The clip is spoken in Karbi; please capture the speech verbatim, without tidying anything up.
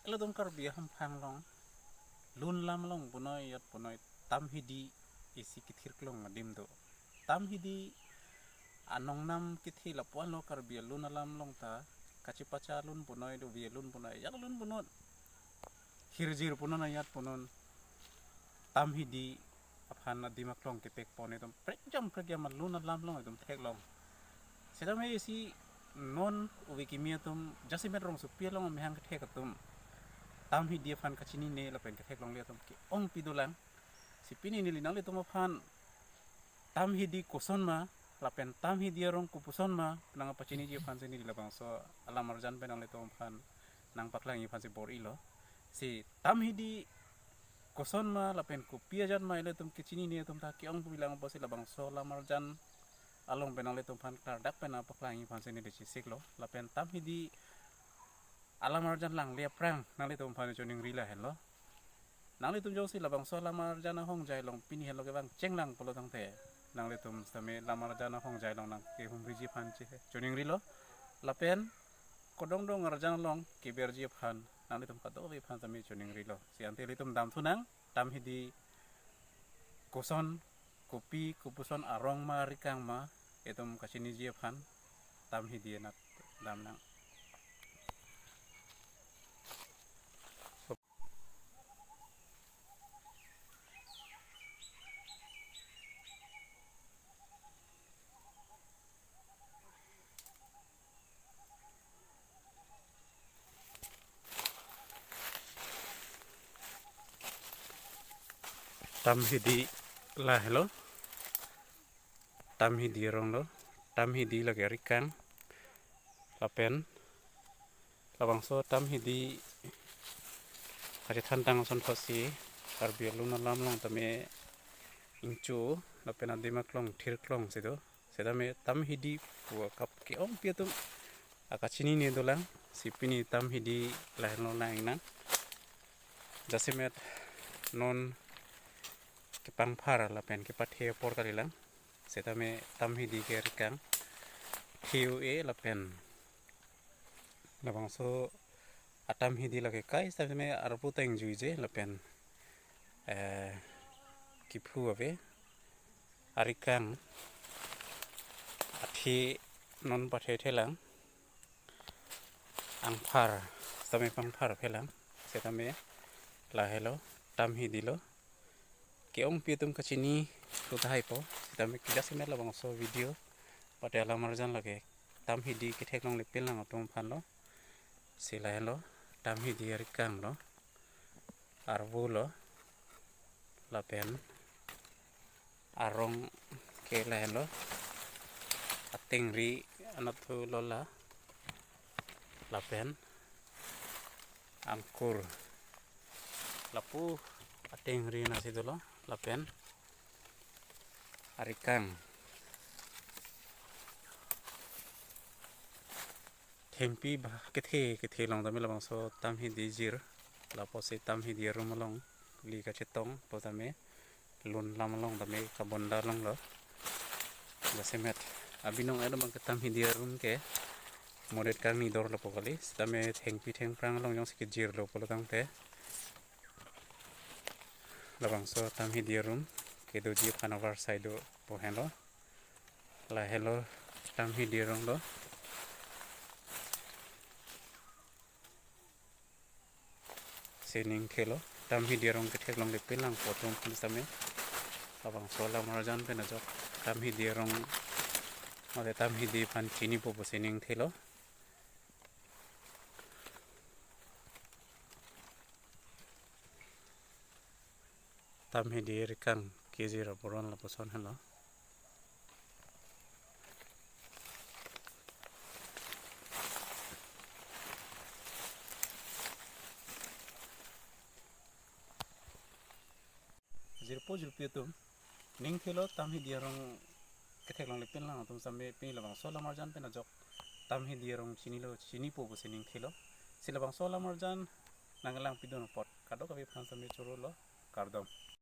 Ilitum Karbi ahamphang along lun alam along punoi, ajat punoi, Tamhidi isi kethirklong adim do. Tamhidi anongnam kethe lapu-an lo. Karbi alun alam along ta kachipacha alun punoi, dove alun punoi, ajat alun punoi, hirjir punoi, ajat punoi, Tamhidi aphan adim aklong kepekpon itum prekjam prekjam alun alam along itum theklong. Setame isi non ove kimi atum jasemet rongsopi along amahang kethek atum Tamhidi aphan kachinine lapen ketheklongle atum ke-ongpi dolang. Si pini neli nanglitum aphan Tamhidi koson ma lapen Tamhidi arong kopuson ma nangpachiniji aphan si neli labangso alam arjan pen nanglitum aphan nangpaklangji aphan si bor-ilo. Si Tamhidi koson ma lapen kopi ajat ma ilitum kechinine atum ta ke-ongpi lang apotsi labangso alam arjan along pen nanglitum aphan klardak pen nangpaklangji aphan si neli chisiklo. Lapen Tamhidi alam arjan langle aphrang nanglitum aphan choningri lahenlo. Nanglitum jongsi labangso alam arjan ahongjai along pini helo kevang chenglang pulo tangte, nanglitum setame alam arjan ahongjai along nangkehumriji aphan che choningrilo. Lapen kodongdong arjan along keberji aphan nanglitum kadokave aphan setame choningrilo. Si ante ilitum damthunang, Tamhidi koson, kopi kopuson, arong ma arikang ma itum kachiniji aphan Tamhidi anat damnang. Tamhidi lahelo. Tamhidi arong lo. Tamhidi lake arikang. Lapen labangso Tamhidi kachethantang asonthotsi Karbi alun alam along tame ingchu lapen adim aklong thirklong si do. Setame Tamhidi pu akap ke-ongpi atum akachinine dolang. Si pini Tamhidi lahenlo lang-ingnang. Jasemet non kepangphar lapen kepathe apor kalilang. Setame Tamhidi ke arikang, the-o-e lapen labangso aTamhidi lake kai setame arpu ta ingjuije lapen, eh, kephu ave. Arikang, athe non pathe thelang, angphar setame pangphar phelang. Setame lahelo, Tamhidi lo. Ke-ongpi atum kachini tu tahai po. Setame ke jasemet labangso video pate alam arjan lake Tamhidi ketheklongle pinlang atum aphan lo. Si lahelo, Tamhidi arikang lo, arvo lo, lapen arong ke lahelo, atengri anatthu lo la, lapen angkur lapu atengri anatsi dolo, lapen arikang. Thengpi ba kethe kethe along tame labangso Tamhidi jir, lapusi Tamhidi arum along li kachetong pu tame lun alam along tame kabonda longlo. Jasemet abinong edo bang ke Tamhidi arum ke modet kangni dor lo pu kali. Setame thengpi thengphrang along jongsi kejirlo pulo tangte labangso Tamhidi arum kedoji aphan avarsai do pu henlo. Lahelo Tamhidi arong lo. Sining thelo, Tamhidi arong ketheklongle pinlang po atum aphan setame labangso alam arjan pen ajok Tamhidi arong mate Tamhidi aphan chinipo pu sining thelo. Tamhidi arikang kejir apuron lapuson henlo. Jirpo jirpi atum, ning thelo Tamhidi arong ketheklongle pinlang atum setame pini labangso alam arjan pen ajok Tamhidi arong chinilo chinipo pusi ning thelo. Si labangso alam arjan nanglangpidun apot kadokave aphan setame chorolo, kardom.